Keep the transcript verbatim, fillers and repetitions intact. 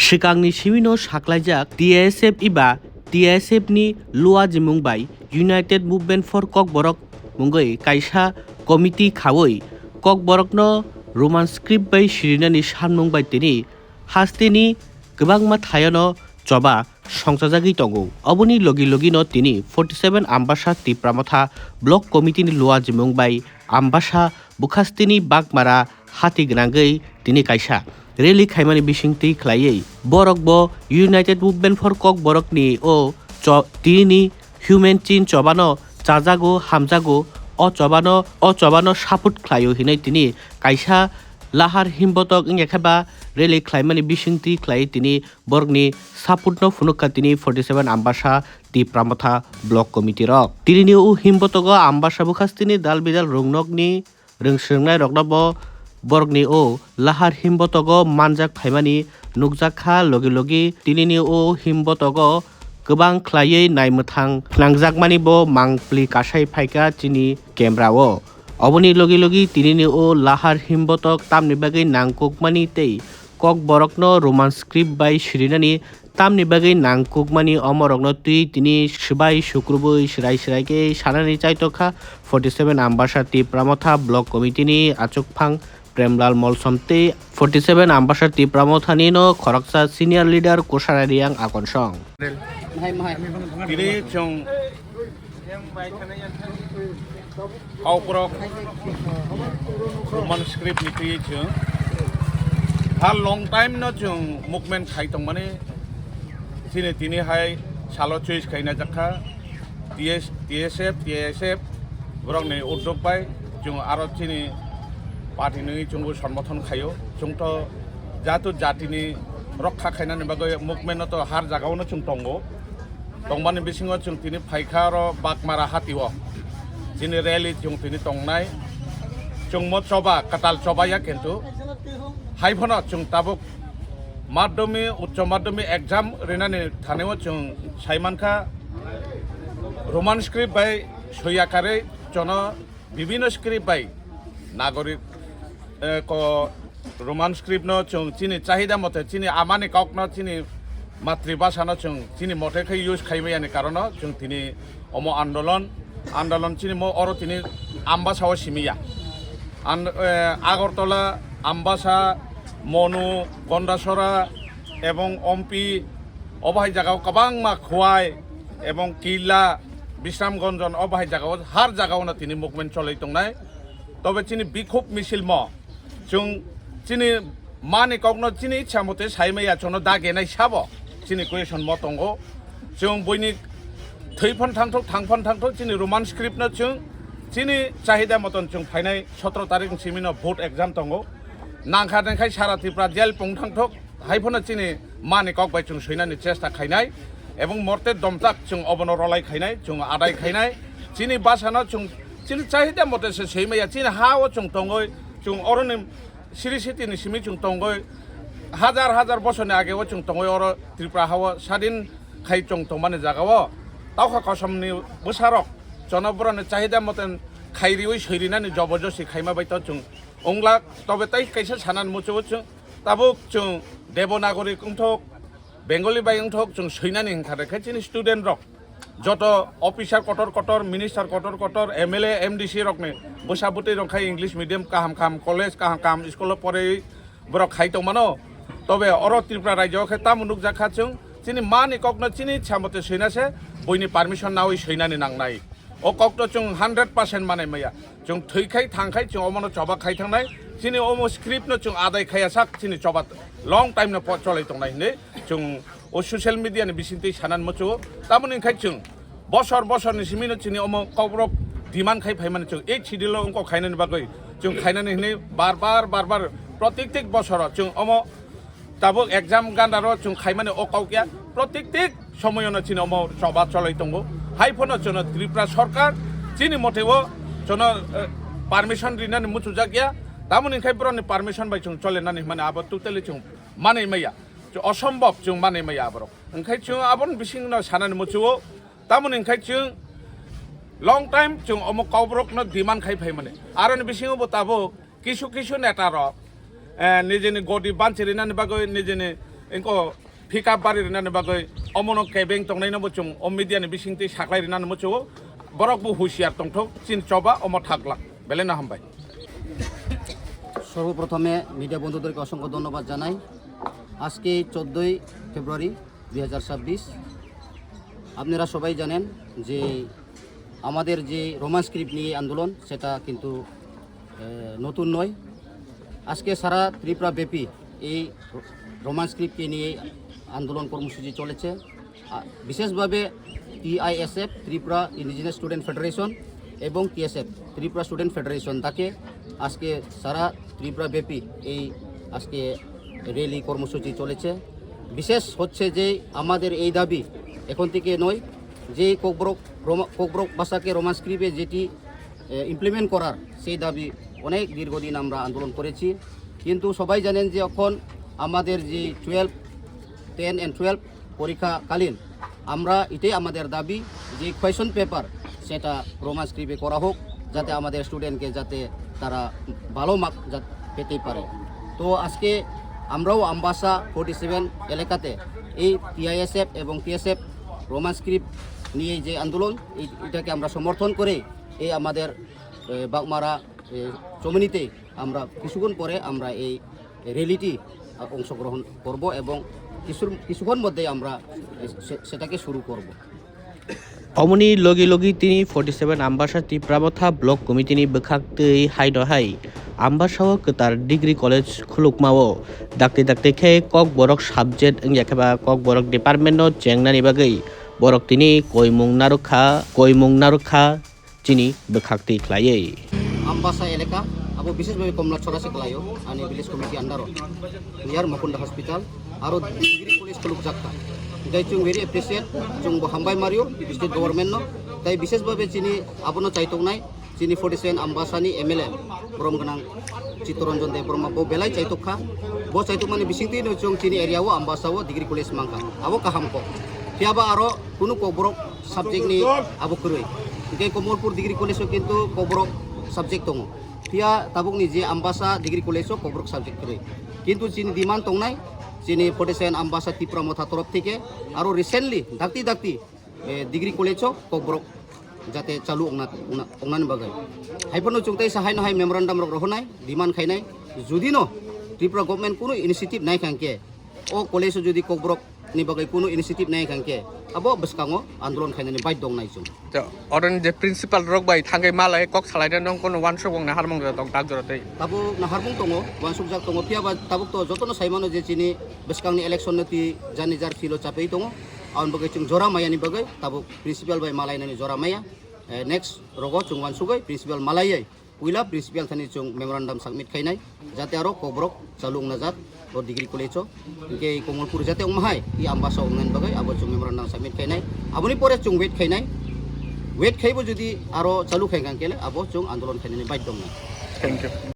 Swkangni simino saklaijak T S F eba T S F ni luajimung bai United Movement for Kokborok mungwi kaisa committee khawi Kokborokno Roman script bai sirinani sanmung bai tini hasteni kwbangma thayono choba songchajagwi tongo. Oboni logi logino tini forty seven Ambasa Tipra Motha Block Committee ni luajimung bai Ambasa bukhastini Bagmara hati gwnangwi tini kaisa rally khaimani bisingtwi khlaiwi borok bo United Movement for Kokborok ni o cho-, tini ni human chin chobano chajago, hamjago, o chobano, o chobano support khlaio hinwi tini kaisa lahar himbotok wngya khe ba rally khlaimani bisingtwi khlaiwi tini borokni support no phunukha tini forty seven Ambasa Tipra Motha Block Committee rok. Tini ni o himbotogo Ambasa bukhastini dal bidal rungnokni rwngswrwngnairokno bo borokni o lahar himbotogo manjak phaimani nukjak kha, logi logi tinini o himbotogo kwbang khlaiwi naimwthang phnangjakmani bo mangpli kasai phaikha chini camera o. Oboni logi logi tinini o lahar himbotok tamni bagwi nangkukmani tei Kokborokno Roman script bai sirinani tamni bagwi nangkukmani omorokno twi tini swbai sukrubwi swrai swrai khe sanani chaitokha forty seven Ambasa Tipra Motha Block Committee ni achukphang Premlal Molsom tei forty seven Ambasa Tipra Motha ni no khoroksa senior leader Kusarai Riang Akonsong. Tini chwng Kokborok Roman script ni twi chwng ha long time no chwng movement khai tongmani chini tini hai salo choice khaina jakha T S, T S F, T S F borok ni uddog bai chwng aro chini party ni chwngbo sombothon khaio chwng to jatu jati ni rokha khainani bagwi movement no to har jaga o no chwng tongo. Tongmani bisingo chwng tini phaikha oro Bagmara hatio. Chini rally chwng tini tongnai. Chwngmo choba, kwtal choba ya kintu. Hai phano chwng tabuk madhyamik, uccho madhyamik exam rinani thanio chwng sai mankha Roman script bai soiya karwi chono bibhinno script bai nagorik, eh, ko Roman script no chwng chini chahida mote, chini amani kok no, chini matribhasha no chwng chini mote khe use khai maya ni karon no chwng tini omo andolon, andolon chini mo oro tini Ambasa o simi ya. And, eh, Agartala, Ambasa, Monu, Gondasora ebong Ompi, obo hai jaga o kwbangma Khowai ebong Killa, Bisramganj, obo hai jaga o har jaga o no tini movement cholai tongnai. Tobe chini bikhub misil mo chwng chini mani kokno chini ichha mote sai maya chwngno da genai sabo chini question mo tongo. Chwng buini thwi phon thangthok, thang phon thangthok, chini Roman script no chwng chini chahida moton chwng phainai sotro tarik ni simi no board exam tongo. Nangkha nangkhai sara Tripura jail pung thangthok. Hai phano chini mani kok bai chwng soinani chesta khainai, ebong morte domtak chwng obono rolai khainai, chwng adai khainai. Chini bwsano chwng chini chahida mote se soi maya, chini ha o chwng tongoi, chwng oroni siri siti ni simi chwng tongoi, hajar hajar bosorni age o chwng tongoi oro Tripura ha o sadin khai chwng tongmani jaga o. Taukha kosom ni bwsarok chono boroni chahida mote khai riwi soi rinani jobojosi khaima bai to chwng onglak, tobe tai kaisa sanani muchungo chwng Tabuk chwng Devanagari wngthok, Bengali bai wngthok, chwng soinani hwnkha khe chini student rok, joto officer kotor kotor, minister kotor kotor, M L A, M D C rokni bwsa bwtwi rok khai English medium kaham kaham college, kaham kaham school o porwi borok khai tongmano. Tobe oro Tripura rajyo khe tamo nukjakha chwng, chini mani kokno chini ichha mote soina se buini permission nawi soinani nangnai. O kokno chwng hundred percent manai maya. Chwng thwi khai thang khai chwng omono choba khai thangnai. Chini omo script no chwng adai khaya sak chini choba long time no po cholai tongnai hinwi chwng o social media ni bisingtwi sanan muchungo. Tamoni khai chwng bosor bosor ni simi no chini omo kokrok demand khai phaimani chwng eight schedule o wngkok khainani bagwi chwng khainani hinwi bar bar bar bar protiktik bosoro chwng omo Tabuk exam gandaro chwng khaimani o kok ya, protiktik somoyono chini omo choba cholai tongo. Hai phano chwngno Tripura sorkar chini moteo chwngno, eh, permission rinani muchujak ya. Tamoni hwnkhe borokni permission bai chwng cholenani hwnmani abo totally chwng manwi maya. Chwng osombhob chwng manwi maya aborok. Hwnkhe chwng aboni bisingno sanani muchuo. Tamoni hwnkhe chwng long time chwng omo kokborokno demand khai phaimani. Aroni bisingo bo tabuk kisu kisu neta rok, eh, nijini godi banchirinani bagwi nijini, Engko pickup bari rinani bagwi omono kebeng tongnaino bo chwng o media ni bisingtwi saklai rinani muchungo. Borok bo husiar tongthok, chini choba omo thaglak. Belai no hambai. সর্বপ্রথমে মিডিয়া বন্ধুদেরকে অসংখ্য ধন্যবাদ জানাই। আজকে চোদ্দোই ফেব্রুয়ারি দুই হাজার ছাব্বিশ। আপনারা সবাই জানেন যে আমাদের যে রোমান স্ক্রিপ্ট নিয়ে আন্দোলন, সেটা কিন্তু, এ, নতুন নয়। আজকে সারা ত্রিপুরা ব্যাপী এই রোমান স্ক্রিপ্টকে নিয়ে আন্দোলন কর্মসূচি চলেছে। আ, বিশেষভাবে টিআইএসএফ, ত্রিপুরা ইন্ডিজিনাস স্টুডেন্ট ফেডারেশন, এবং টিএসএফ, ত্রিপুরা স্টুডেন্ট ফেডারেশন, তাকে আজকে সারা ত্রিপুরা ব্যাপী এই আজকে র্যালি কর্মসূচি চলেছে। বিশেষ হচ্ছে যে আমাদের এই দাবি এখন থেকে নয়, যে কোকবরক রোমা-, কোকবরক ভাষাকে রোমান স্ক্রিপ্টে যেটি, এ, ইমপ্লিমেন্ট করার সেই দাবি অনেক দীর্ঘদিন আমরা আন্দোলন করেছি। কিন্তু সবাই জানেন যে এখন আমাদের যে টুয়েলভ, টেন অ্যান্ড টুয়েলভ পরীক্ষাকালীন আমরা এটাই আমাদের দাবি যে কোয়েশ্চন পেপার সেটা রোমান স্ক্রিপ্টে করা হোক, যাতে আমাদের স্টুডেন্টকে যাতে তারা ভালো মার্ক পেতে পারে। তো আজকে আমরাও আমবাসা ফর্টি সেভেন এলাকাতে এই টিআইএসএফ এবং টিএসএফ রোমান স্ক্রিপ্ট নিয়ে যে আন্দোলন, এই, এটাকে আমরা সমর্থন করে এই আমাদের, এ, বাগমারা, এ, চমনিতে আমরা কিছুক্ষণ পরে আমরা এই র্যালিটি, আ, অংশগ্রহণ করব এবং কিছুর, কিছুক্ষণ মধ্যেই আমরা, এ, সে-, সেটাকে শুরু করব। Omoni logi logi tini forty seven Ambasa Tipra Motha Block Committee ni bwkhak twi hai no hai Ambasa o kwtal degree college khulukma o dakti dakti khe Kokborok subject wngya khe ba Kokborok department no chengnani bagwi borok tini koimung narwkha, koimung narwkha chini bwkhak twi khlaiwi. Ambasa elaka, abo bishesh bhabe Komla Chhora se kwlaio, ani village committee under o, near Mukunda Hospital, aro degree college khulukjak kha. Hinkhe chwng very appreciate, chwng bo hambai mario, state government no, tai bishesh bhabe chini abono chaitok nai, chini forty seven Ambasa ni M L A, borom gwnang Chittaranjan Debbarma, bo belai chaitok kha, bo chaitok mani bisingtwi no chwng chini area o Ambasa o degree college mankha, abo kaham kok. Phiya ba aro kunu Kokborok subject ni abo kwrwi. Hinkhe Komolpur Degree College o kintu Kokborok subject tongo. Phiya tabukni je Ambasa Degree College o Kokborok subject kwrwi. Kintu chini demand tongnai, chini forty seven Ambasa Tipra Motha torof theke aro recently dakti dakti, eh, Degree College o Kokborok jate chalu ongna, ongna, ongnani bagwi. Haiphano chwng teisa haino hai memorandum rok rohornai, demand khainai, judino Tripura government kunu initiative nai kha hinkhe, o college o jodi Kokborok ni bagwi kunu initiative nai kha hinkhe abo bwskango andolon khainani baidhok wngnai chwng. To, oroni je principal rok bai thangwi malai kok salaina nong kono wansuk wng naharmung jora tong tak jora tei. Tabuk naharmung tongo, wansukjak tongo, phiya ba tabuk to jotono saimano je chini bwskangni election no twi jani jar filo chapui tongo, aboni bagwi chwng jora mayani bagwi tabuk principal bai malainani jora maya. Eh, next rogo chwng wansugwi principal malaiwi puila principal thani chwng memorandum submit khainai, jate aro Kokborok chalu wngna jak o degree college o, hinkhe Komolpur jate wngma hai, i Ambasa wngnani bagwi abo chwng memorandum submit khainai. Aboni pore chwng wait khainai, wait khaibo jodi aro chalu khai kha hinkhe abo chwng andolon khainani baidhok wngnai. Thank you.